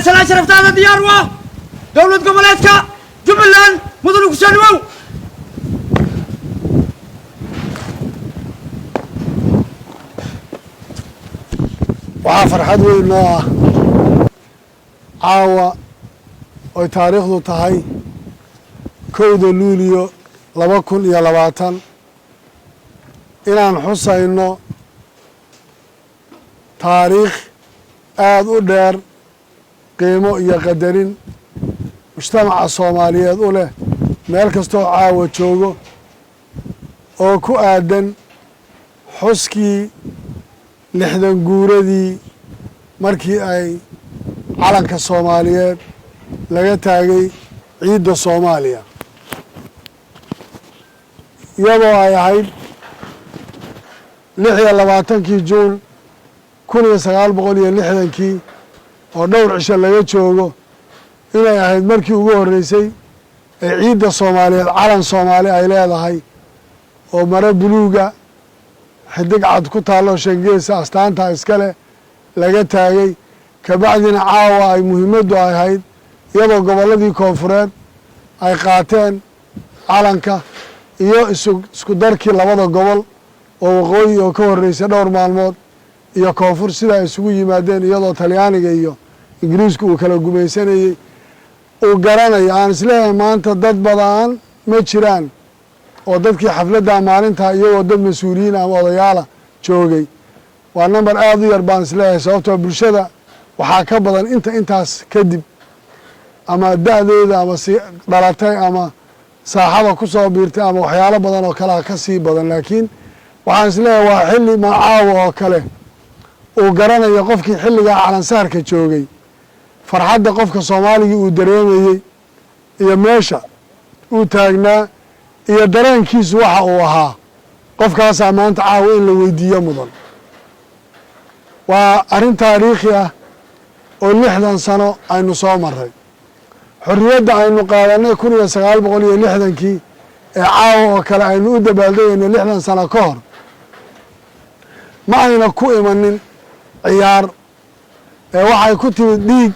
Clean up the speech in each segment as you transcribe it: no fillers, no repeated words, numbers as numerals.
Salaan sharaftaada diyaar u ah dowlad goboleedka Jubbaland, mudane kusoo dhawow. Waxaa farxad weyn noo ah caawa oy taariikhdu tahay 1da Luuliyo 2020 inaan xusayno taariikh aada u dheer, qiimo iyo qadarin mujtamaca Soomaaliyeed u leh meel kastoo caawa joogo, oo ku aadan xuskii 60 guuradii markii ay calanka Soomaaliyeed laga taagay ciidda Soomaaliya, iyadoo ay ahayd 26-kii Juun 1960-kii, oo dhowr cisho laga joogo, inay ahayd markii ugu horreysay ee ciidda Soomaaliyeed calan Soomaali ay leedahay oo maro buluuga xidig cad ku taalloo shangeesa astaanta iskale laga taagay. Kabacdina caawa ay muhiimaddu ahayd, iyadoo gobolladii koonfureed ay qaateen calanka iyo isku darkii labada gobol oo waqooyi oo ka horreysay dhowr maalmood iyo koonfur sida ay isugu yimaadeen, iyadoo Talyaaniga iyo Ingiriisku uu kala gumaysanayey uu garanayo. Aan isleeyahay maanta dad badan ma jiraan oo dadkii xafladda maalintaa iyagoo dad mas-uuliyiin ama odayaala joogay. Waa number aada u yar baan isleeyahay, sababtoo bulshada waxaa ka badan inta intaas kadib ama da-dooda ama si dhalatay ama saaxada ku soo biirtay ama waxyaalo badan oo kalea ka sii badan. Laakiin waxaan isleeyahay waa xilli macaawa oo kale uu garanayo qofkii xilligaa calansaarka joogay farxadda qofka Soomaaligii uu dareemayey iyo meesha uu taagnaa iyo dareenkiisu waxa uu ahaa. Qofkaasaa maanta caawa in la weydiiyo mudan. Waa arrin taariikhi ah oo 60 sano aynu soo maray. Xorriyadda aynu qaadanay 1960-kii ee caawa oo kale aynu u dabaaldegayno 60 sano ka hor ma ayna ku imanin ciyaar, ee waxay ku timid dhiig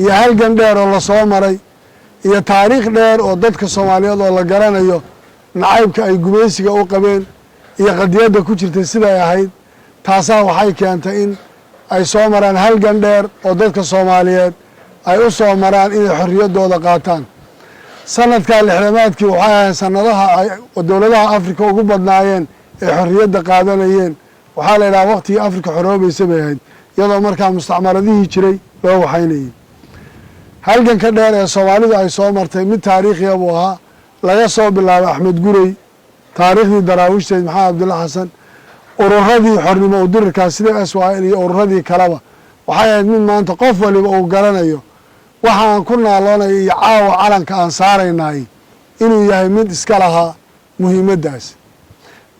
iyo halgan dheer oo lasoo maray iyo taariikh dheer oo dadka Soomaaliyeed oo la garanayo nacaybka ay gumaysiga u qabeen iyo qadiyadda ku jirtay siday ahayd. Taasaa waxay keentay in ay soo maraan halgan dheer oo dadka Soomaaliyeed ay u soo maraan inay xorriyaddooda qaataan. Sanadkaa lixdamaadkii waxay ahayd sanadaha ay dowladaha Afrika ugu badnaayeen ee xorriyadda qaadanayeen. Waxaa la yidhaha waqtigii Afrika xoroobaysa bay ahayd, iyadoo markaa mustacmaradihii jiray loo waxaynayay. Halganka dheer ee Soomaalidu ay soo martay mid taariikhiya buu ahaa, laga soo bilaabay Axmed Gurey, taariikhdii daraawiishteed, Maxamed Cabdulla Xasan, ururadii xornimo udirirkaa sida SYL iyo ururadii kaleba. Waxay ahayd mid maanta qof waliba uu garanayo waxa aan ku naaloonayo iyo caawa calanka aan saaraynaay inuu yahay mid iska lahaa muhiimaddaas.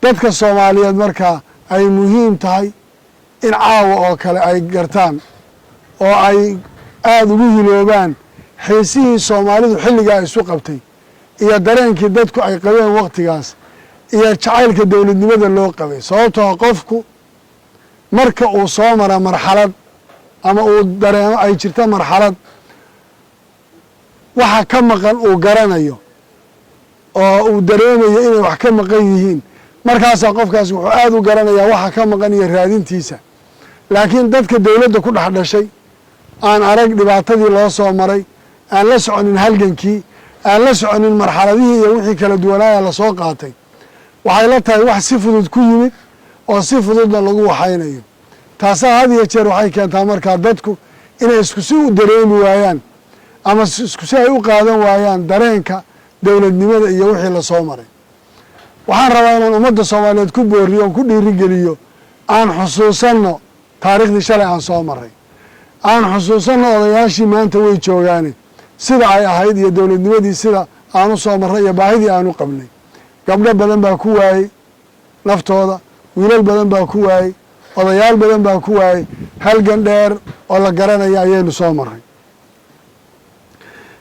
Dadka Soomaaliyeed markaa ay muhiim tahay in caawa oo kale ay gartaan oo ay aada ugu hiloobaan xiisihii Soomaalidu xilligaa isu qabtay iyo dareenkii dadku ay qabeen waqtigaas iyo jacaylka dowladnimada loo qabay. Sababtoo qofku marka uu soo mara marxalad ama uu dareemo ay jirto marxalad waxa ka maqan uu garanayo oo uu dareemayo inay wax ka maqan yihiin, markaasaa qofkaas wuxuu aada u garanayaa waxa ka maqan iyo raadintiisa. Laakiin dadka dowladda ku dhex dhashay, aan arag dhibaatadii loo soo maray, aan la soconin halgankii, aan la soconin marxaladihii iyo wixii kala duwanaaya lasoo qaatay, waxay la tahay wax si fudud ku yimid oo si fududna lagu waxaynayo. Taasaa had iyo jeer waxay keentaa markaa dadku inay isku si u dareemi waayaan ama isku si ay u qaadan waayaan dareenka dowladnimada iyo wixii lasoo maray. Waxaan rabaa inaan ummadda Soomaaliyeed ku booriyo oon ku dhiirigeliyo: aan xusuusanno taariikhdii shalay aan soo maray, aan xusuusanno odayaashii maanta way joogaane sida ay ahayd iyo dowladnimadii sida aan u soo marray iyo baahidii aan u qabnay. Gabdho badan baa ku waayey naftooda, wiilal badan baa ku waayey, odayaal badan baa ku waayey. Halgan dheer oo la garanaya ayaynu soo marray.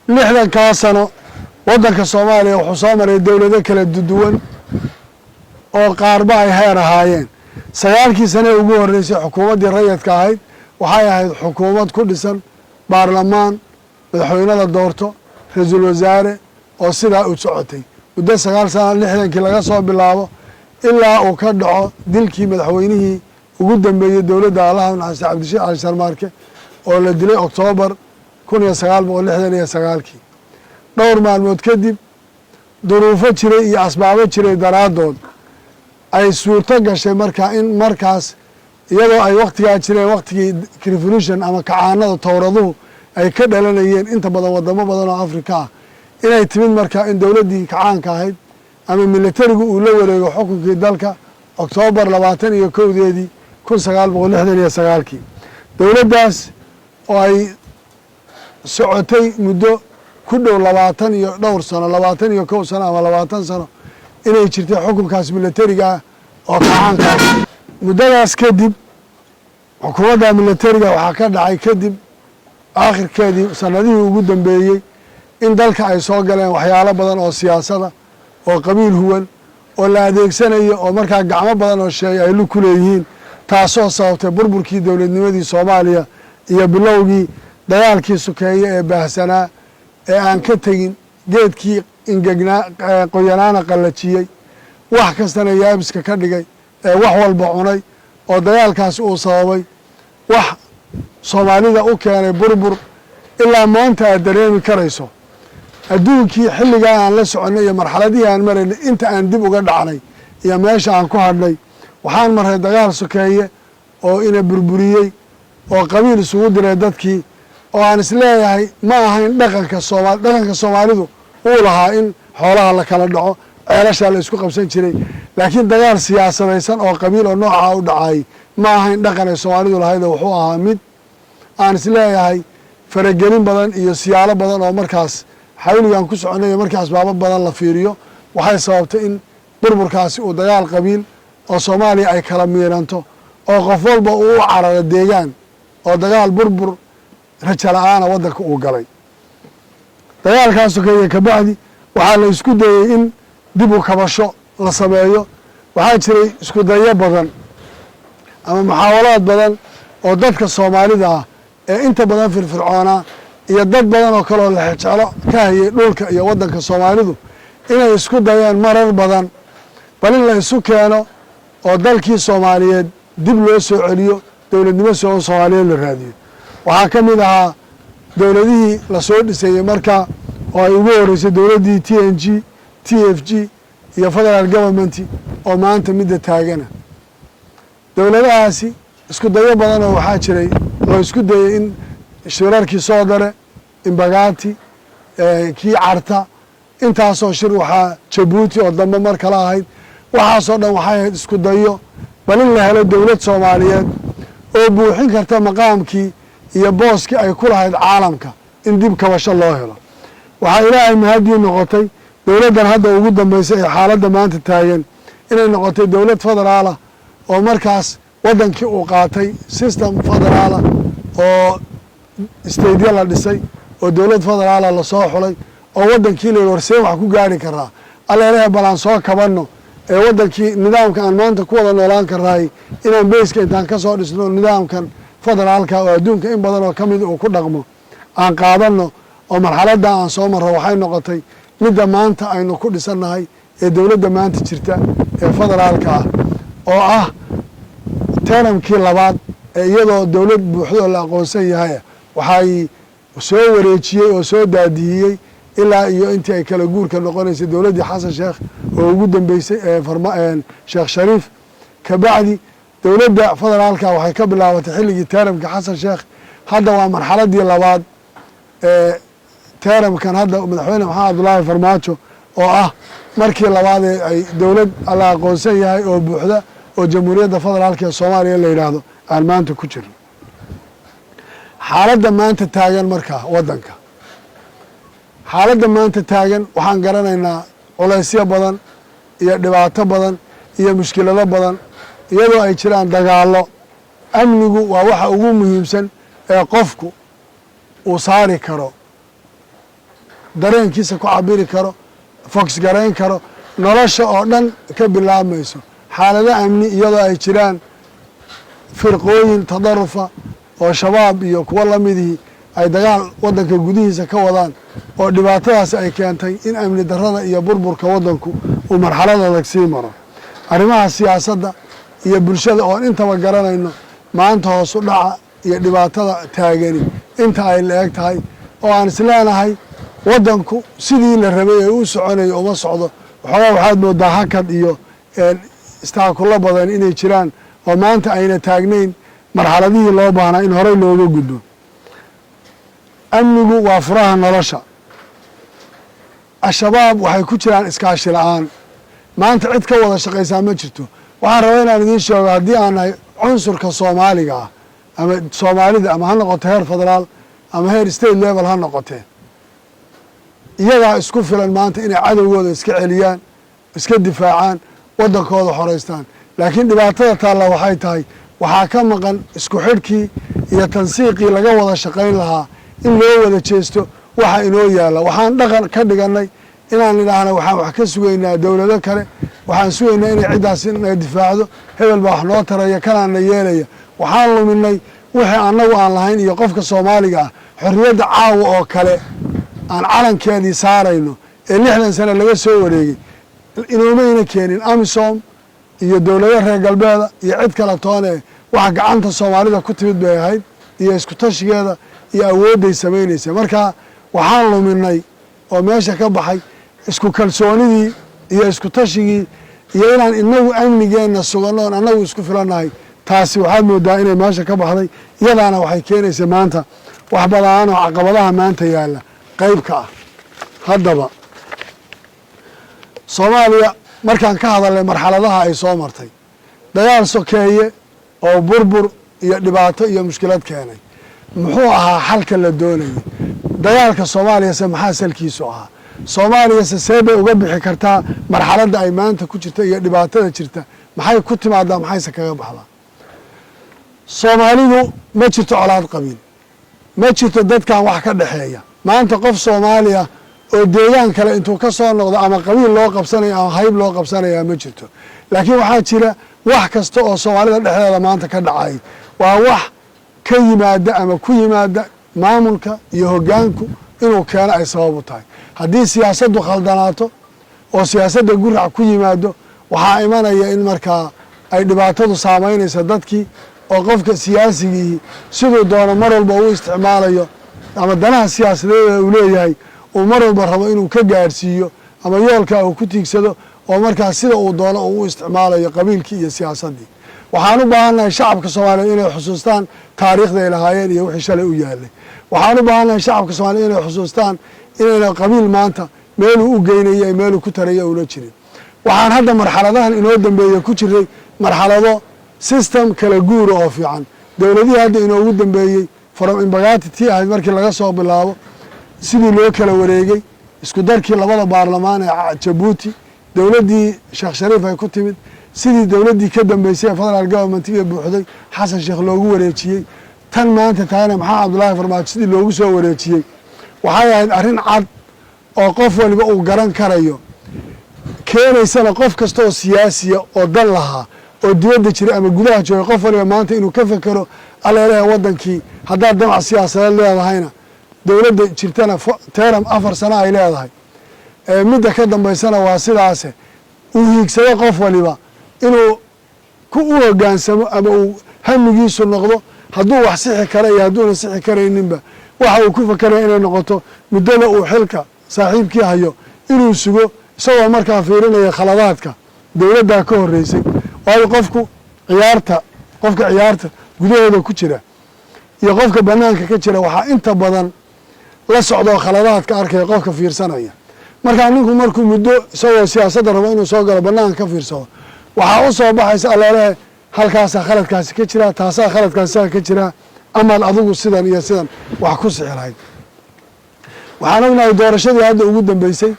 60-kaa sano waddanka Soomaaliya wuxuu soo maray dowlado kala duwan oo qaarba ay heer ahaayeen. 9-kii sane ugu horreysay xukuumaddii rayadka ahayd Waxay ahayd xukuumad ku dhisan baarlamaan, madaxweyne la doorto, ra-iisul wasaare, oo sidaa u socotay muddo 9 sano, 60-kii laga soo bilaabo ilaa uu ka dhaco dilkii madaxweynihii ugu dambeeyey dowladda, Allaha naxariista, Cabdirashiid Cali Sharmaarke, oo la dilay Oktoobar 1969-kii. Dhowr maalmood kadib, duruufo jiray iyo asbaabo jiray daraaddood, ay suurto gashay markaa in markaas, iyadoo ay waktigaa jireen waktigii revolution ama kacaanada towraduhu ay ka dhalanayeen inta badan wadamo badan oo Afrika ah, inay timid markaa in dowladdii kacaanka ahayd ama militarigu uu la wareego xukunkii dalka Oktoobar 21-deedii 1969-kii. Dowladdaas oo ay socotay muddo ku dhow labaatan iyo dhowr sano, 21 sano ama 20 sano inay jirtay xukunkaas militariga ah oo kacaanka ah. Muddadaas kadib xukuumadda militariga waxaa ka dhacay kadib aakhirkeedii, sanadihii ugu dambeeyey, in dalka ay soo galeen waxyaalo badan oo siyaasada oo qabiil huwan oo la adeegsanayo, oo markaa gacmo badan oo sheegay ay lug ku leeyihiin, taasoo sababtay burburkii dowladnimadii Soomaaliya iyo bilowgii dagaalkii sokeeye ee baahsanaa ee aan ka tegin geedkii ingegnaa qoyanaana qallajiyey, wax kastana yaabiska ka dhigay, ee wax walba cunay, oo dagaalkaasi uu sababay wax Soomaalida u keenay burbur ilaa maanta aad dareemi karayso. Adduunkii xilligaa aan la soconnay iyo marxaladihii aan maraynay, inta aan dib uga dhacnay iyo meesha aan ku hadhnay, waxaan marray dagaal sokeeye oo ina burburiyey oo qabiil isugu diray dadkii, oo aan isleeyahay ma ahayn dhaqanka sooma dhaqanka Soomaalidu uu lahaa in xoolaha la kala dhaco, ceelashaa la isku qabsan jiray, laakiin dagaal siyaasadaysan oo qabiil oo noocaa u dhacay ma ahayn dhaqan ay Soomaalidu lahayd. Oo wuxuu ahaa mid aan isleeyahay faragelin badan iyo siyaalo badan oo markaas xawligaan ku soconay iyo markii asbaabo badan la fiiriyo, waxay sababtay in burburkaasi uu dagaal qabiil oo Soomaaliya ay kala miiranto oo qof walba uu u cararo deegaan, oo dagaal burbur rajo la-aana waddanka uu galay. Dagaalkaas sokeeye kabacdi waxaa la isku dayey in dib u kabasho la sameeyo. Waxaa jiray isku dayo badan ama muxaawalaad badan oo dadka Soomaalida ah ee inta badan firfircoonaa iyo dad badan oo kaleoo lexejeclo ka hayay dhulka iyo waddanka Soomaalidu inay isku dayeen marar badan bal in la isu keeno oo dalkii Soomaaliyeed dib loo soo celiyo, dowladnimo Soomaaliyeed la raadiyo. Waxaa ka mid ahaa dowladihii lasoo dhisayey markaa, oo ay ugu horeysay dowladdii TNG, TFG iyo federal government oo maanta midda taagana. Dowladahaasi isku dayo badan oo waxaa jiray loo isku dayey in shirarkii Soodare, Imbagati, kii Carta, intaasoo shir, waxaa Jabuuti oo dambe mar kale ahayd, waxaasoo dhan waxay ahayd isku dayo bal in la helo dowlad Soomaaliyeed oo buuxin karta maqaamkii iyo booskii ay ku lahayd caalamka, in dib kabasho loo helo. Waxaa Ilaahay mahadii noqotay dowladdan hadda ugu dambeysay ee xaaladda maanta taagan inay noqotay dowlad federaalah, oo markaas waddankii uu qaatay system federaalah, oo state-yo la dhisay, oo dowlad federaala lasoo xulay, oo waddankii la yidhi warseen wax ku gaari karaa alleelehe, bal aan soo kabanno ee waddankii nidaamka aan maanta ku wada noolaan karnaay inaan base-ka intaan ka soo dhisno nidaamkan federaalka oo adduunka in badan oo ka mid uu ku dhaqmo aan qaadano, oo marxaladda aan soo marro waxay noqotay midda maanta aynu ku dhisannahay ee dowladda maanta jirta ee federaalka ah, oo ah term-kii labaad ee iyadoo dowlad buuxda oo la aqoonsan yahay. Waxay soo wareejiyey oo soo daadihiyey ilaa iyo intii ay kala guurka noqonaysay dowladdii Xasan Sheekh oo ugu dambeysay ee Sheekh Shariif. Kabacdi dowladda federaalka waxay ka bilaabatay xilligii term-ka Xasan Sheekh. Hadda waa marxaladii labaad ee term-kan hadda madaxweyne Maxamed Cabdullaahi Farmaajo, oo ah markii labaad ee ay dowlad la aqoonsan yahay oo buuxda oo Jamhuuriyadda Federaalka ee Soomaaliya la yidhaahdo aan maanta ku jirno. Xaaladda maanta taagan markaa waddanka, xaaladda maanta taagan, waxaan garanaynaa culaysyo badan iyo dhibaato badan iyo mushkilado badan iyadoo ay jiraan dagaallo. Amnigu waa waxa ugu muhiimsan ee qofku uu saari karo dareenkiisa, ku cabiri karo, focus garayn karo, nolosha oo dhan ka bilaabmayso. Xaalado amni iyadoo ay jiraan, firqooyin tadarufa oo Shabaab iyo kuwo lamidihii ay dagaal waddanka gudihiisa ka wadaan, oo dhibaatadaas ay keentay in amni darrada iyo burburka waddanku uu marxalad adag sii maro. Arrimaha siyaasadda iyo bulshada oon intaba garanayno maanta hoosu dhaca iyo dhibaatada taagani inta ay la eg tahay, oo aan isleenahay waddanku sidii la rabay ee u soconayo uma socdo. Waxoogaa waxaad moodaa hakad iyo istaakullo badan inay jiraan, oo maanta ayna taagnayn marxaladihii loo baahnaa in horey looga gudbo. Amnigu waa furaha nolosha. Al-Shabaab waxay ku jiraan iskaashi la-aan. Maanta cid ka wada shaqaysaa ma jirto. Waxaan rabaa inaan idiin sheego, haddii aan nahay cunsurka Soomaaliga ah ama Soomaalida, ama ha noqoto heer federaal ama heer state level ha noqotee, iyagaa isku filan maanta inay cadowgooda iska celiyaan, iska difaacaan, waddankooda xoreystaan. Laakiin dhibaatada taalla waxay tahay waxaa ka maqan isku xidhkii iyo tansiiqii laga wada shaqayn lahaa in loo wada jeesto waxa inoo yaalla. Waxaan dhaqan ka dhiganay inaan idhaahna waxaan wax ka sugaynaa dowlado kale, waxaan sugaynaa inay ciddaasi naga difaacdo, hebel baa wax noo taraya, kanaana yeelaya. Waxaan luminay wixii annagu aan lahayn iyo qofka Soomaaliga ah xorriyadda caawa oo kale aan calankeedii saarayno ee 60 sane laga soo wareegay inoomayna keenin AMISOM iyo dowlado reer galbeeda iyo cid kale toone. Waxa gacanta Soomaalida ku timid bay ahayd iyo isku tashigeeda iyo awoodday samaynaysa. Marka waxaan luminay oo meesha ka baxay isku kalsoonidii iyo isku tashigii iyo inaan inagu amnigeenna suganno oon annagu isku filannahay. Taasi waxaad moodaa inay meesha ka baxday. Iyadaana waxay keenaysa maanta wax badan oo caqabadaha maanta yaalla qayb ka ah. Haddaba Soomaaliya markaan ka hadalnay marxaladaha ay soo martay, dagaal sokeeye oo burbur iyo dhibaato iyo mushkilad keenay, muxuu ahaa xalka la doonayay? Dagaalka Soomaaliya se maxaa salkiisu ahaa? Soomaaliyase see bay uga bixi kartaa marxaladda ay maanta ku jirta iyo dhibaatada jirta? Maxay ku timaadaa, maxayse kaga baxdaa? Soomaalidu ma jirto colaad qabiil, ma jirto dadkan wax ka dhexeeya. Maanta qof Soomaaliya oo deegaan kale intuu ka soo noqdo ama qabiil loo qabsanaya ama hayb loo qabsanaya ma jirto. Laakiin waxaa jira wax kasta oo Soomaalida dhexdeeda maanta ka dhacay waa wax ka yimaada ama ku yimaada maamulka iyo hoggaanku inuu keeno ay sabab u tahay. Haddii siyaasaddu khaldanaato oo siyaasadda gurac ku yimaado, waxaa imanaya in markaa ay dhibaatadu saameynaysa dadkii, oo qofka siyaasigii siduu doono mar walba uu isticmaalayo ama danaha siyaasadeed uu leeyahay uu mar walba rabo inuu ka gaadhsiiyo ama yoolka uu ku tiigsado, oo markaa sida uu doono uu u isticmaalayo qabiilkii iyo siyaasaddii. Waxaan u baahannahay shacabka Soomaaliyeed inay xusuustaan taariikhda ay lahaayeen iyo wixii shalay u yaalay. Waxaan u baahannahay shacabka Soomaliyeed inay xusuustaan inayna qabiil maanta meeluu u geynaya meeluu ku taraya una jirin. Waxaan hadda marxaladahan inoo dambeeya ku jiray marxalado system kala guura oo fiican. Dowladihii hadda inoogu dambeeyey, from Imbagati tii ahayd markii laga soo bilaabo, sidii loo kala wareegay, isku darkii labada baarlamaan ee Jabuuti, dowladdii Sheekh Shariif ay ku timid, sidii dowladdii ka dambeysay ee federal governmentiga buuxday Xasan Sheekh loogu wareejiyey, tan maanta tahayna Maxamed Cabdullaahi Farmaajo sidii loogu soo wareejiyey, waxay ahayd arrin cad oo qof waliba uu garan karayo, keenaysana qof kasta oo siyaasiya oo dan lahaa oo dibadda jiray ama gudaha joogay, qof waliba maanta inuu ka fekero alleeleha waddankii. Haddaad damac siyaasadeed leedahayna, dowladda jirtana term 4 sano ay leedahay, midda ka dambaysana waa sidaase uu hiigsado qof waliba inuu ku u hoggaansamo ama uu hamigiisu noqdo, hadduu wax sixi kara iyo hadduuna sixi karayninba, waxa uu ku fakeraya inay noqoto muddada uu xilka saaxiibkii hayo inuu sugo, isagoo markaa fiirinaya khaladaadka dowladdaa ka horreysay. Waayo qofku ciyaarta, qofka ciyaarta gudahooda ku jira iyo qofka banaanka ka jira, waxaa inta badan la socdoo khaladaadka arkaya qofka fiirsanaya. Markaa ninku markuu muddo isagoo siyaasadda rabo inuu soo galo banaanka ka fiirsado, waxaa u soo baxaysa alleelehe halkaasaa khaladkaasi ka jiraa, taasaa khaladkaasi ka jiraa, amaad adigu sidan iyo sidan wax ku sixi lahayd. Waxaan ognahay doorashadii hadda ugu dambeysay,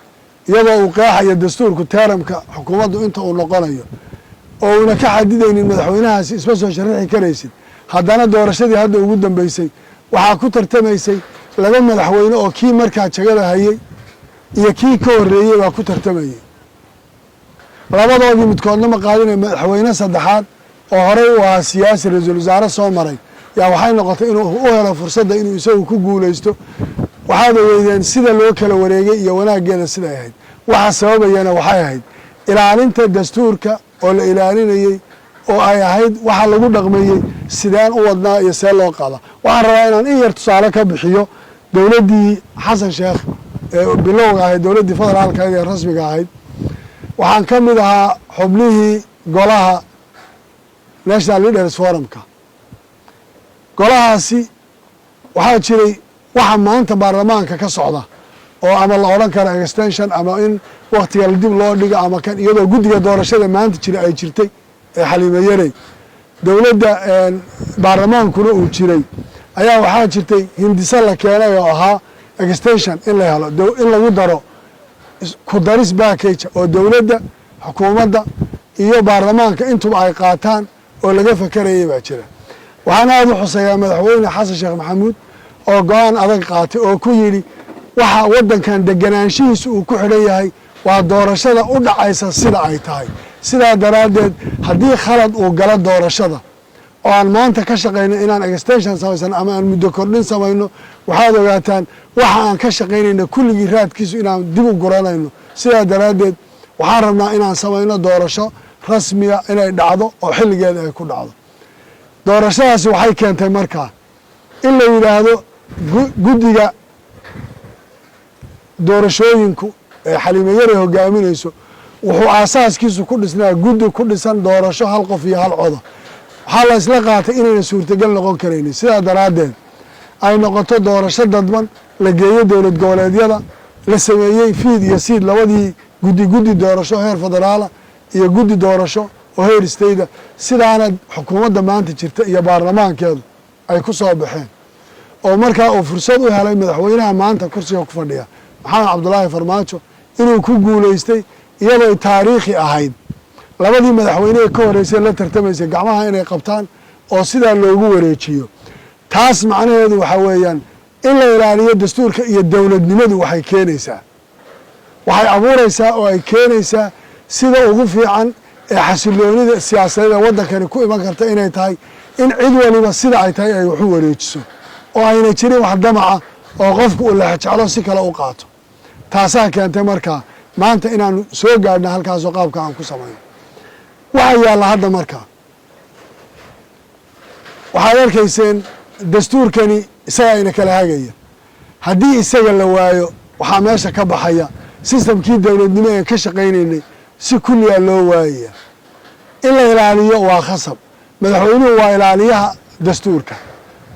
iyadoo uu qeexayo dastuurku termka xukuumaddu inta uu noqonayo oo uuna ka xadidaynin madaxweynahaasi isma soo sharixi karaysid, haddana doorashadii hadda ugu dambeysay waxaa ku tartamaysay laba madaxweyne oo kii markaa jagada hayay iyo kii ka horreeyey baa ku tartamayay. Labadoodii midkoodna ma qaadinay. Madaxweyne saddexaad oo horey u ahaa siyaasi ra-iisul wasaare soo maray Yaa waxay noqotay inuu u helo fursadda inuu isagu ku guulaysto. Waxaad ogeydeen sida loo kala wareegay iyo wanaaggeeda siday ahayd. Waxa sababayana waxay ahayd ilaalinta dastuurka oo la ilaalinayey, oo ay ahayd waxa lagu dhaqmeeyey sideen u wadnaa iyo see loo qaada. Waxaan rabaa inaan in yar tusaale ka bixiyo dowladdii Xasan Sheekh ee bilowga ahayd, dowladdii federaalka ahayd ee rasmiga ahayd. Waxaan ka mid ahaa xubnihii golaha National Leaders Forumka. Golahaasi waxaa jiray waxa maanta baarlamaanka ka socda oo ama la odhan karo extension ama in waktiga dib loo dhigo ama kan, iyadoo guddiga doorashada maanta jira ay jirtay ee Xaliime Yarey, dowladda baarlamaankuna uu jiray, ayaa waxaa jirtay hindise la keenay oo ahaa extension in la helo, in lagu daro ku daris package oo dowladda, xukuumadda iyo baarlamaanka intuba ay qaataan oo laga fakerayay baa jira. Waxaan aada u xuseeyaa Madaxweyne Xasan Sheekh Maxamuud oo go-aan adag qaatay oo ku yidhi waxa waddankan deganaanshihiisa uu ku xidhan yahay waa doorashada u dhacaysa sida ay tahay. Sidaa daraaddeed, haddii khalad uu galo doorashada oo aan maanta ka shaqayno inaan extension samaysan ama aan muddo kordhin samayno, waxaad ogaataan waxa aan ka shaqaynayna kulligii raadkiisu inaan dib u guranayno. Sidaa daraaddeed, waxaan rabnaa inaan samayno doorasho rasmiya inay dhacdo oo xilligeeda ay ku dhacdo. Doorashadaasi waxay keentay markaa in la yidhaahdo guddiga doorashooyinku ee Xaliime Yaray hogaaminayso wuxuu aasaaskiisu ku dhisnaa guddi ku dhisan doorasho hal qof iyo hal coda. Waxaa la isla qaatay inayna suurtagal noqon karaynin. Sidaa daraaddeed, ay noqoto doorasho dadban la geeyo dowlad goboleedyada, la sameeyey FEIT iyo SEIT, labadii guddi, guddi doorasho heer federaala iyo guddi doorasho oo heer state. Sidaana xukuumadda maanta jirta iyo baarlamaankeedu ay ku soo baxeen, oo markaa uu fursad u helay madaxweynaha maanta kursiga ku fadhiya, Maxamed Cabdulaahi Farmaajo, inuu ku guulaystay, iyadoo taariikhi ahayd labadii madaxweyne ee ka horreysay la tartamaysay gacmaha inay qabtaan oo sidaa loogu wareejiyo. Taas macnaheedu waxaa weeyaan in la ilaaliyo dastuurka iyo dowladnimadu waxay keenaysaa, waxay abuureysaa oo ay keenaysaa sida ugu fiican ee xasiloonida siyaasadeed ee waddankani ku iman karta inay tahay in cid waliba sida ay tahay ay waxu wareejiso, oo ayna jirin wax damaca oo qofku uu lexjeclo si kale u qaato. Taasaa keentay markaa maanta inaanu soo gaadhna halkaasoo qaabka aan ku samayno waxaa yaalla hadda. Markaa waxaad arkayseen dastuurkani isagaa ina kala hagaya. Haddii isaga la waayo, waxaa meesha ka baxaya systemkii dowladnimo een ka shaqaynaynay, si kulligaa loo waayaya. In la ilaaliyo waa khasab. Madaxweynuhu waa ilaaliyaha dastuurka,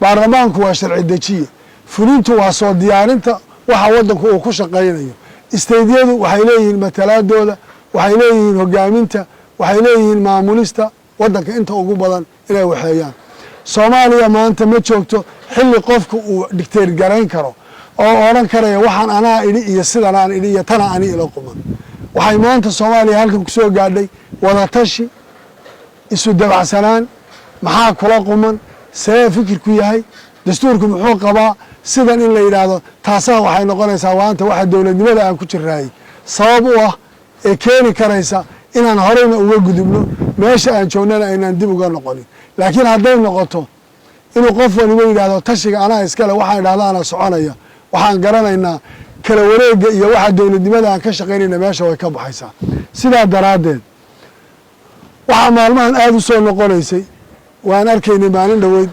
baarlamaanku waa sharci dejiye, fulintu waa soo diyaarinta waxa waddanku uu ku shaqaynayo. Stateyadu waxay leeyihiin matalaadooda, waxay leeyihiin hogaaminta, waxay leeyihiin maamulista waddanka inta ugu badan inay waxeeyaan. Soomaaliya maanta ma joogto xilli qofku uu dictate garayn karo oo odhan karaya waxaan anaa idhi iyo sidanaan idhi iyo tana ani ila quman. Waxay maanta Soomaaliya halkan kusoo gaadhay wadatashi, isu dabacsanaan. Maxaa kula quman? See fikirku yahay? Dastuurku muxuu qabaa? Sidan in la yidhaahdo, taasaa waxay noqonaysaa waanta waxa dowladnimada aan ku jiraayey sabab u ah ee keeni karaysa inaan horeyna uga gudubno, meesha aan joognana aynaan dib uga noqonin. Laakiin hadday noqoto inuu qof waliba yidhaahdo tashiga anaa iskale, waxaan idhahda anaa soconaya, waxaan garanaynaa kala wareega iyo waxa dowladnimada aan ka shaqaynayna meesha way ka baxaysaa. Sidaa daraaddeed, waxaa maalmahan aada u soo noqonaysay, waan arkaynay maalin dhoweyd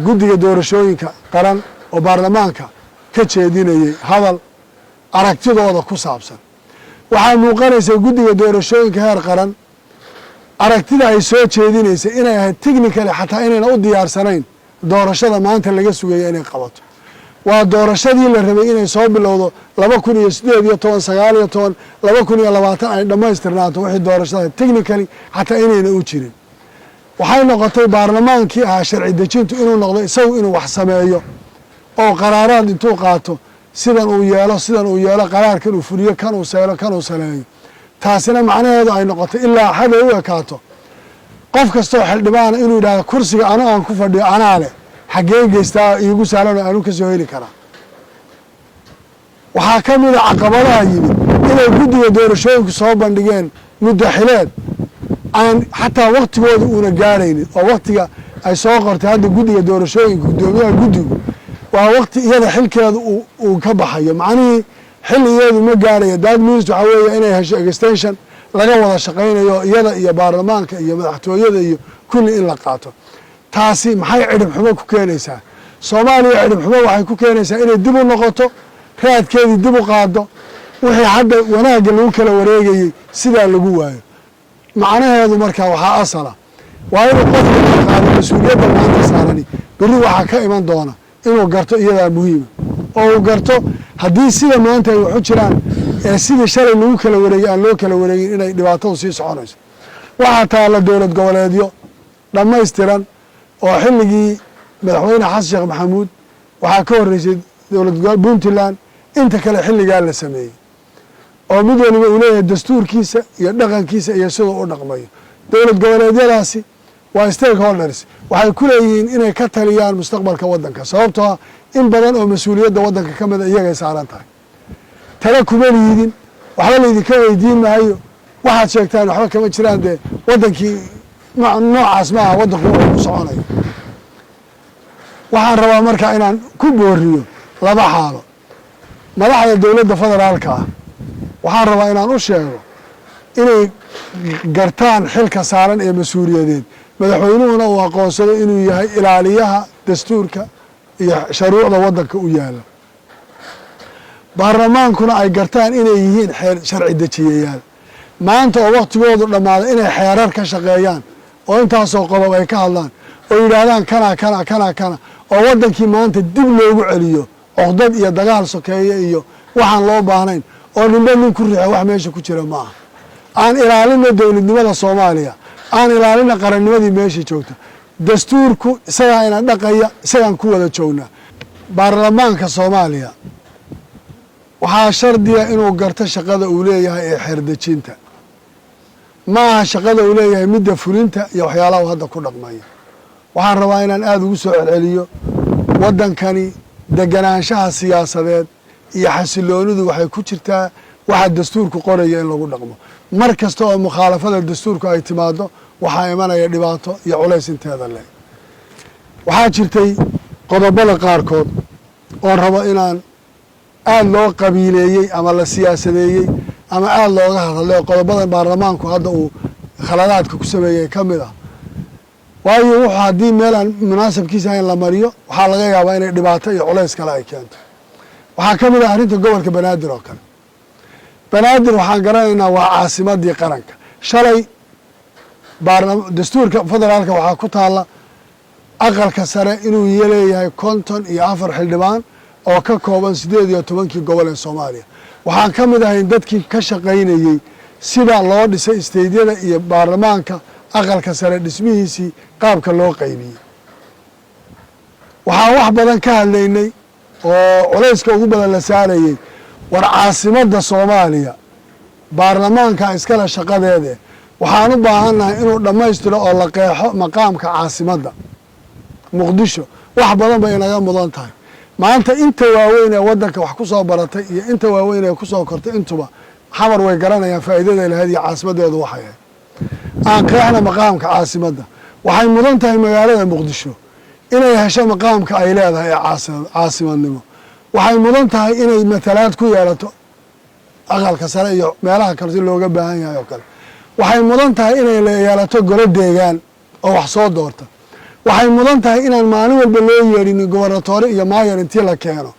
guddiga doorashooyinka qaran oo baarlamaanka ka jeedinayay hadal aragtidooda ku saabsan. Waxaa muuqanaysa guddiga doorashooyinka heer qaran aragtida ay soo jeedinaysay inay ahayd technically xataa inayna u diyaarsanayn doorashada maanta laga sugaya inay qabato. Waa doorashadii la rabay inay soo bilowdo 2018, 19, 2020 ay dhammaystirnaato. Wixii doorashada technically xataa inayna u jirin. Waxay noqotay baarlamaankii ahaa sharci dejintu inuu noqdo isagu inuu wax sameeyo oo qaraaraad intuu qaato sidan uu yeelo, sidan uu yeelo, qaraarkan uu fuliyo, kan uu seelo, kan uu saleeyo. Taasina macnaheedu ay noqotay ilaa xaday u ekaato qof kastoo xildhibaana inuu yidhahdo kursiga anu aan ku fadhiyo anaa leh, xaggeen geystaa iigu sahlan oo aanu ka soo heli karaa. Waxaa ka mida caqabadaha yimid inay guddiga doorashooyinku soo bandhigeen muddo xileed aan xataa waktigooda uuna gaaraynin, oo waktiga Ay soo qortay hadda guddiga doorashooyinka, guddoomiyaha guddigu, waa waqti iyada xilkeedu uu ka baxayo. Macnihii xilligeedu ma gaarayo. That means waxaa weeye inay hesho extension laga wada shaqaynayo, iyada iyo baarlamaanka iyo madaxtooyada iyo kulli in la qaato. Taasi maxay cidhib xumo ku keenaysaa Soomaaliya? Cidhib xumo waxay ku keenaysaa inay dib u noqoto, raadkeedii dib u qaado, wixii hadda wanaagga lagu kala wareegayey sidaa lagu waayo. Macnaheedu marka waxaa asala waa inuu qofka qaado mas-uuliyadda maanta saarani. Berri waxaa ka iman doona inuu garto, iyadaa muhiima oo uu garto haddii sida maanta ay waxu jiraan ee sidii shalay lagu kala wareegay aan loo kala wareegin, inay dhibaatadu sii soconayso. Waxaa taalla dowlad goboleedyo dhammaystiran oo xilligii Madaxweyne Xasan Sheekh Maxamuud, waxaa ka horreysay dowlad Puntland, inta kale xilligaa la sameeyey, oo mid waliba uu leeyahay dastuurkiisa iyo dhaqankiisa iyo siduu u dhaqmayo. Dowlad goboleedyadaasi waa stakeholders, waxay ku leeyihiin inay ka taliyaan mustaqbalka waddanka, sababtoo ah in badan oo mas-uuliyadda waddanka ka mida iyagay saaran tahay. Tala kuma liidin, waxba laydinka weydiin maayo, waxaad sheegtaan waxba kama jiraan. Dee waddankii noocaas ma aha waddanku wuxuu ku soconayo. Waxaan rabaa marka inaan ku booriyo laba xaalo madaxda dowladda federaalka ah. Waxaan rabaa inaan u sheego inay gartaan xilka saaran ee mas-uuliyadeed, madaxweynuhuna uu aqoonsado inuu yahay ilaaliyaha dastuurka iyo shuruucda waddanka u yaala, baarlamaankuna ay gartaan inay yihiin xeer sharci dejiyayaal. Maanta oo waktigoodu dhammaaday inay xeerar ka shaqeeyaan oo intaasoo qodob ay ka hadlaan oo yidhaahdaan kana kana kana kana, oo waddankii maanta dib loogu celiyo cuqdad iyo dagaal sokeeye iyo waxaan loo baahnayn oo ninba nin ku riixo, wax meesha ku jira ma aha. Aan ilaalino dowladnimada Soomaaliya, aan ilaalina qarannimadii meesha joogta. Dastuurku isagaa ina dhaqaya, isagaan ku wada joognaa. Baarlamaanka Soomaaliya waxaa shardiya inuu garto shaqada uu leeyahay ee xeerdejinta, ma aha shaqada uu leeyahay midda fulinta iyo waxyaalaha uu hadda ku dhaqmaya. Waxaan rabaa inaan aada ugu soo celceliyo: waddankani deganaanshaha siyaasadeed iyo xasiloonidu waxay ku jirtaa waxa dastuurku qoraya in lagu dhaqmo. Mar kasta oo mukhaalafada dastuurku ay timaado, waxaa imanaya dhibaato iyo culays inteeda le. Waxaa jirtay qodobada qaarkood oon rabo inaan aada loo qabiileeyey ama la siyaasadeeyey ama aada looga hadlay, oo qodobadan baarlamaanku hadda uu khaladaadka ku sameeyey ka mid ah. Waayo, wuxuu haddii meel aan munaasabkiisa ahayn la mariyo, waxaa laga yaabaa inay dhibaato iyo culays kale ay keento. Waxaa ka mid ah arrinta gobolka Banaadir oo kale. Banaadir waxaan garanaynaa waa caasimadii qaranka. Shalay dastuurka federaalka waxaa ku taalla aqalka sare inuu leeyahay 54 xildhibaan oo ka kooban 18-kii gobol ee Soomaaliya. Waxaan ka mid ahayn dadkii ka shaqaynayey sida loo dhisay state-yada iyo baarlamaanka aqalka sare dhismihiisii, qaabka loo qaybiyey. Waxaan wax badan ka hadlaynay oo culayska ugu badan la saarayey: war, caasimadda Soomaaliya baarlamaanka iskale shaqadeede, waxaan u baahannahay inuu dhammaystiro oo la qeexo maqaamka caasimadda Muqdisho. Wax badan bay inaga mudan tahay. Maanta inta waaweyn ee waddanka wax ku soo baratay iyo inta waaweyn ee kusoo kortay intuba Xamar way garanayaan faa'iidaday lahayd iyo caasimaddeedu waxay ahayd. Aan qeexna maqaamka caasimadda. Waxay mudan tahay magaalada Muqdisho inay hesho maqaamka ay leedahay ee caasimadnimo. Waxay mudan tahay inay matalaad ku yeelato aqalka sare iyo meelaha kale si looga baahan yahay oo kale. Waxay mudan tahay inay yeelato golo deegaan oo wax soo doorta. Waxay mudan tahay inaan maalin walba loo yeedhinin gobernatoore iyo maayar intii la keeno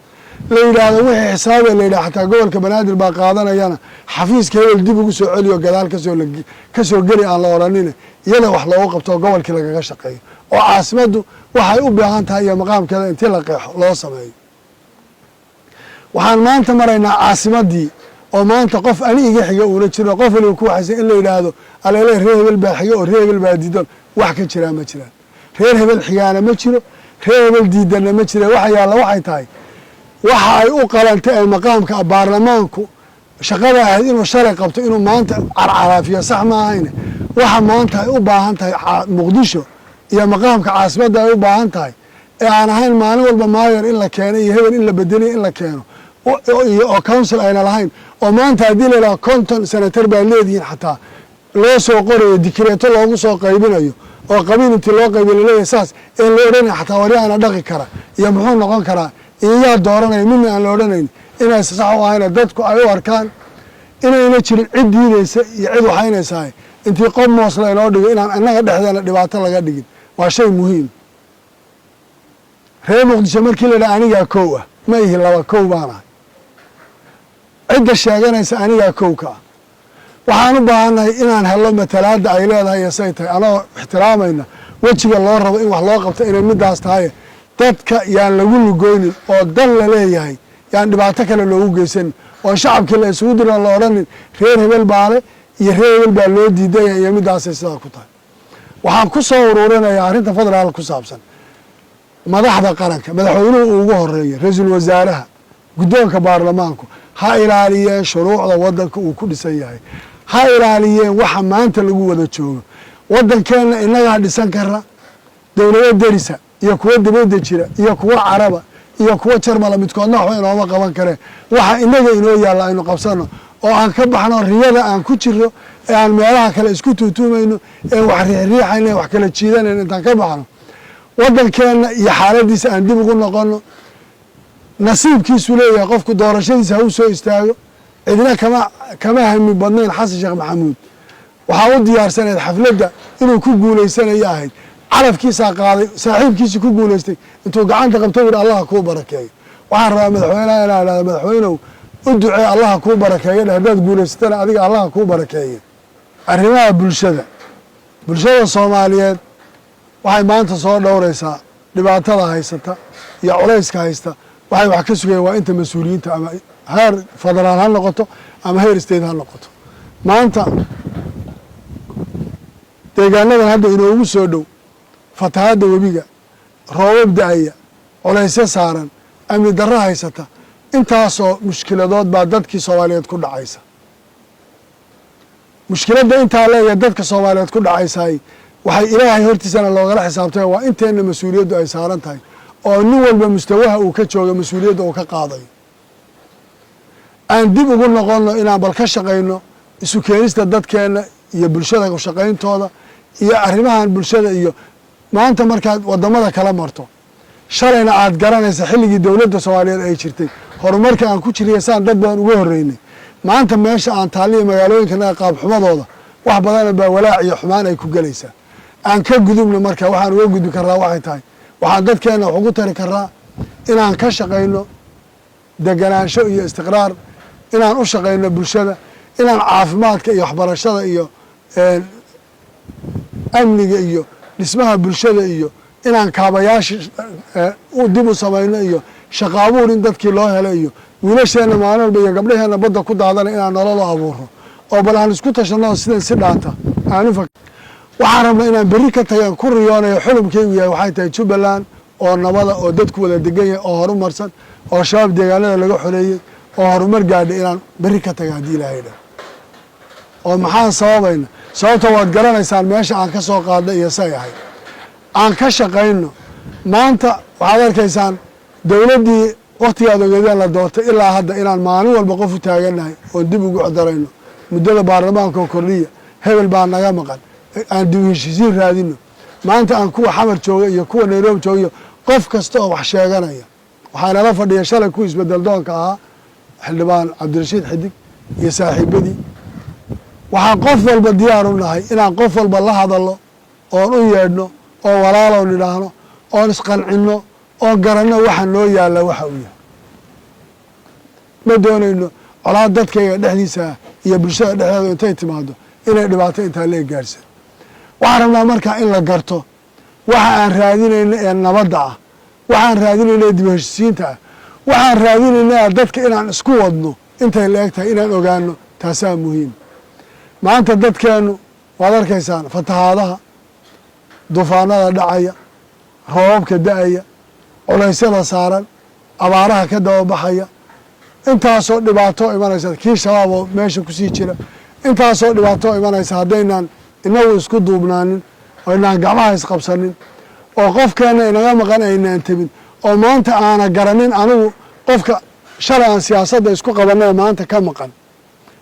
la yidhaahdo wixii xisaabe la yidhahdo, xataa gobolka Banaadir baa qaadanayana, xafiiska hebel dib ugu soo celiyo, gadaal kasoo geli aan la odhanine, iyada wax loogu qabto oo gobolkii lagaga shaqeeyo, oo caasimaddu waxay u baahan tahay iyo maqaamkeeda intii la qeexo loo sameeyo. Waxaan maanta maraynaa caasimaddii oo maanta qof ani iga xiga uuna jiro, qof waliba ku waxaysan in la yidhaahdo aleele reer hebel baa xiga oo reer hebel baa diidan. Wax ka jiraa ma jiraan. Reer hebel xigaana ma jiro, reer hebel diidanna ma jira. Waxa yaalla waxay tahay waxa ay u qalantay ee maqaamka baarlamaanku shaqada ahayd inuu shalay qabto, inuu maanta carcaraafiyo sax ma ahayne. Waxa maanta ay u baahan tahay Muqdisho iyo maqaamka caasimadda ay u baahan tahay ee aan ahayn maalin walba maayar in la keeno iyo hebel in la bedeliyo in la keeno iyo oo council ayna lahayn, oo maanta haddii la yidhaho 50 senator baa leedihiin, xataa Loo soo qorayo, dikireeto loogu soo qaybinayo oo qabiil intii loo qaybiyo laleeyahay saas een la odhanayn, xataa waryaana dhaqi kara iyo muxuu noqon karaa iyo yaa dooranaya midna aan la odhanayn, inaysa sax u ahayna dadku ay u arkaan inayna jirin cid diidaysa iyo cid waxaynaysahay. Intii qob moos la inoo dhigo inaan annaga dhexdeena dhibaato laga dhigin waa shay muhiim. Reer Muqdisho markii la idhaha, anigaa kow ah, ma ihi laba, kow baan ahay. Cidda sheeganaysa anigaa kow ka ah. Waxaan u baahannahay inaan hello matalaadda ay leedahay iyo say tahay, anagoo ixtiraamayna wejiga loo rabo in wax loo qabto inay middaas tahay. Dadka yaan lagu lugoynin oo dan la leeyahay yaan dhibaato kale loogu geysanin oo shacabkii la isugu dirin oo la odhanin reer hebel baale iyo reer hebel baa loo diidanya iyo middaasay sidaa ku tahay. Waxaan ku soo ururinayaa arrinta federaal ku saabsan. Madaxda qaranka, madaxweynuhu uu ugu horeeyo, ra-iisul wasaaraha, guddoonka baarlamaanku, ha ilaaliyeen shuruucda waddanka uu ku dhisan yahay, ha ilaaliyeen waxa maanta lagu wada joogo. Waddankeenna innagaa dhisan kara. Dowlado derisa iyo kuwa dibadda jira iyo kuwa Caraba iyo kuwa Jarmala midkoodna waxba inooma qaban kareen. Waxa inaga inoo yaalla aynu qabsano oo aan ka baxno riyada aan ku jiro ee aan meelaha kale isku tuutuumayno, ee wax riixriixayno, ee wax kala jiidanayno. Intaan ka baxno waddankeenna iyo xaaladiisa aan dib ugu noqono. Nasiibkiisuu leeyahay qofku doorashadiisa ha u soo istaago. Cidna kama hami badnayn Xasan Sheekh Maxamuud. Waxaa u diyaarsaneed xafladda inuu ku guulaysanayo ahayd. Calafkiisaa qaaday, saaxiibkiisii ku guulaystay intuu gacanta qabto yidhi, "Allaha kuu barakeeyo." Waxaan rabaa madaxweynaha inaa idhahdo, "Madaxweynow, u ducee, Allaha kuu barakeeyo dheh. Haddaad guulaysatana adiga Allaha kuu barakeeye." Arrimaha bulshada, bulshada Soomaaliyeed waxay maanta soo dhowraysaa dhibaatada haysata iyo culayska haysta. Waxay wax ka sugayaan waa inta mas-uuliyiinta, ama heer federaal ha noqoto ama heer state ha noqoto. Maanta deegaanadan hadda inoogu soo dhow, fatahaadda webiga, roobab da-aya, culaysyo saaran, amni darro haysata, intaasoo mushkiladood baa dadkii Soomaaliyeed ku dhacaysa. Mushkiladda intaa leeyahay dadka Soomaaliyeed ku dhacaysaay, waxay Ilaahay hortiisana loogala xisaabtay waa inteenna mas-uuliyaddu ay saaran tahay, oo nin walba mustawaha uu ka jooga mas-uuliyadda uu ka qaadayo. Aan dib ugu noqonno inaan bal ka shaqayno isu keenista dadkeenna iyo bulshada shaqayntooda iyo arrimahan bulshada. Iyo maanta markaad wadamada kala marto, shalayna aad garanaysa xilligii dowladda Soomaaliyeed ay jirtay, horumarka aan ku jiriya saan dad badan uga horreynay, maanta meesha aan taalliya magaalooyinkanaga qaabxumadooda, wax badana baa walaac iyo xumaan ay ku gelaysaa. Aan ka gudubno. Marka waxaan uga gudbi karraa waxay tahay, waxaan dadkeenna wax ugu tari karraa inaan ka shaqayno deganaansho iyo istiqraar, inaan u shaqayno bulshada, inaan caafimaadka iyo waxbarashada iyo amniga iyo dhismaha bulshada iyo inaan kaabayaasha dib u samayno iyo shaqo abuur in dadkii loo helo, iyo wiilasheenna maalin walba iyo gabdhaheenna badda ku daadana inaan nolol u abuurno, oo bal aan isku tashanno sidan si dhaanta aan u. Waxaan rabnaa inaan berri ka tagaan ku riyoonayo, xulumkaygu yahay waxay tahay Jubbaland oo nabada, oo dadku wada degan yahay, oo horumarsan, oo Shabaab deegaanada laga xoreeyey, oo horumar gaadhay inaan berri ka taga haddii Ilaahay dha. Oo maxaan sababayna? Sababta waad garanaysaan, meesha aan ka soo qaadnay iyo say ahayd. Aan ka shaqayno. Maanta waxaad arkaysaan dowladdii waktigaad ogeedeen la doortay ilaa hadda inaan maalin walba qof u taagannahay oon dib ugu codarayno muddada baarlamaanka oo kordhiya, hebel baa naga maqan, aan dib u heshiisiin raadino. Maanta aan kuwa Xamar jooga iyo kuwa Nairobi jooga iyo qof kasta oo wax sheeganaya, waxaa nala fadhiya shalay kuwa isbedel doonka ahaa, xildhibaan Cabdirashiid Xidig iyo saaxiibadii. Waxaan qof walba diyaar u nahay inaan qof walba la hadalno oon u yeedhno oo walaalow nidhaahno, oon isqancinno, oon garanno waxa noo yaalla waxa uu yahay. Ma doonayno colaad dadkayga dhexdiisa iyo bulshada dhexdeeda intay timaado inay dhibaato intaa lee gaarsan. Waxaan rabnaa markaa in la garto waxa aan raadinayno ee nabadda ah, waxaan raadinayno ee dib heshisiinta ah, waxaan raadinayna dadka inaan isku wadno intay la eg tahay inaan ogaano. Taasaa muhiim. Maanta dadkeennu waad arkaysaan fatahaadaha, dufaanada dhacaya, roobabka da-aya, culaysyada saaran, abaaraha ka dababaxaya, intaasoo dhibaato imanaysa, kii Shabaab oo meesha kusii jira, intaasoo dhibaato imanaysa. Haddaynaan inagu isku duubnaanin oo inaan gacmaha isqabsanin oo qofkeenna inaga maqan aynaan tebin, oo maanta aana garanin anigu qofka shalay aan siyaasadda isku qabanay maanta ka maqan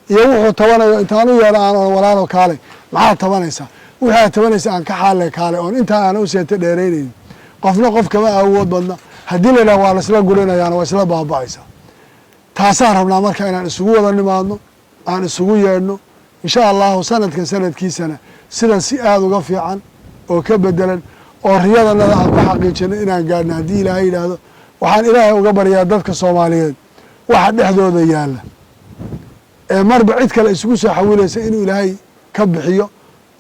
iyo wuxuu tabanayo, intaan u yeedho aan walaalo kaalay Maxaad tabanaysaa? Wixii aad tabanaysa aan ka xaale kaale oon intaa aana u seeta dheeraynaynin. Qofna qof kama awood badna. Haddii la yidhaha waa laisla gurinayaana, waa isla baaba'aysaa. Taasaan rabnaa marka inaan isugu wada nimaadno, aan isugu yeedhno, insha Allahu sanadkan sanadkiisana sidan si aada uga fiican oo ka bedelan oo riyadanada aan ku xaqiijino inaan gaadhno, haddii Ilaahay yidhaahdo. Waxaan Ilaahay uga baryaa dadka Soomaaliyeed waxa dhexdooda yaalla ee marba cid kale isugu soo xawilaysa inuu Ilaahay ka bixiyo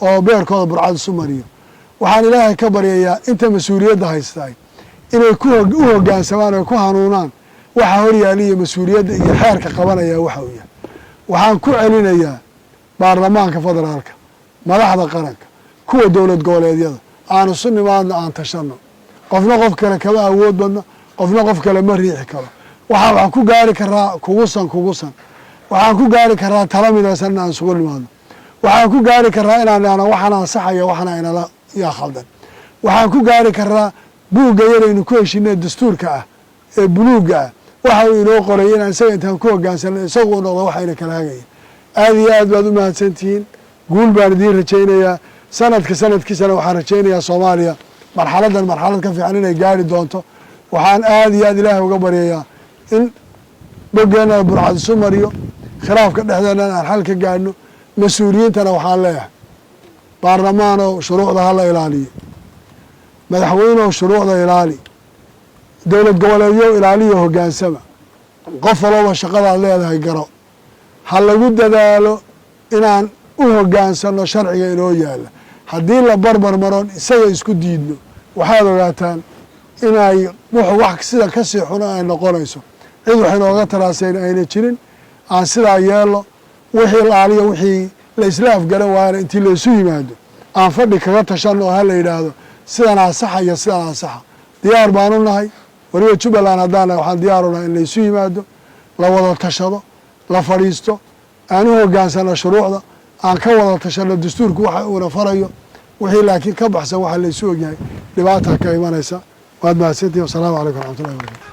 oo beerkooda burcad isu mariyo. Waxaan Ilaahay ka baryayaa inta mas-uuliyadda haystaay inay ku u hoggaansamaan oo ku hanuunaan waxa hor yaaliya mas-uuliyadda iyo xeerka qabanaya waxa uu yahay. Waxaan ku celinayaa baarlamaanka federaalka, madaxda qaranka, kuwa dowlad goboleedyada, aan isu nimaadno, aan tashano. Qofna qof kale kama awood badna, qofna qof kale ma riixi karo. Waxaan ku gaari karaa kugusan kugusan, waxaan ku gaari karaa tala midaysan aan isugu nimaadno. Waxaan ku gaari karaa inaan idhahno waxaan ansaxaya, waxna inala yaa khaldan. Waxaan ku gaari karaa buugga yaraynu ku heshinay, dastuurka ah ee buluugga ah, waxa uu inoo qoray inaan isaga intaan ku hogaansano isagu u noqdo waxayna kala hagaya. Aada iyo aad baad u mahadsantihiin. Guul baan idiin rajaynayaa. Sanadka sanadkiisana waxaan rajaynayaa Soomaaliya marxaladan marxalad ka fiican inay gaari doonto. Waxaan aada iyo aad Ilaahay uga baryayaa in boggeenana burcad isu mariyo, khilaafka dhexdeennana aan xal ka gaadhno. Mas-uuliyiintana waxaan leeyahay: baarlamaanow, shuruucda hala ilaaliyo. Madaxweynew, shuruucda ilaali. Dowlad goboleedyow, ilaaliyo, hoggaansama. Qof walooba shaqadaad leedahay garo. Ha lagu dadaalo inaan u hoggaansano sharciga inoo yaalla. Haddii la barbar maroon isaga isku diidno, waxaad ogaataan inay wuxuu wax sida kasii xuna ay noqonayso. Cid wax inooga taraasayn ayna jirin. Aan sidaa yeelo. Wixii laaliyo, wixii la isla afgaran waayana, intii laysu yimaado aan fadhi kaga tashano oo ha la yidhaahdo sidanaa saxa iyo sidanaa saxa. Diyaar baanu nahay. Weliba Jubbaland haddaan nahay, waxaan diyaar u nahay in laysu yimaado, la wada tashado, la fadhiisto, aan u hoggaansano shuruucda, aan ka wada tashano dastuurku waxa uuna farayo. Wixii laakiin ka baxsan waxa laysu ogyahay, dhibaata ka imanaysa. Waad mahadsantihin. Wasalaamu calaykum waraxmatullahi barakatu.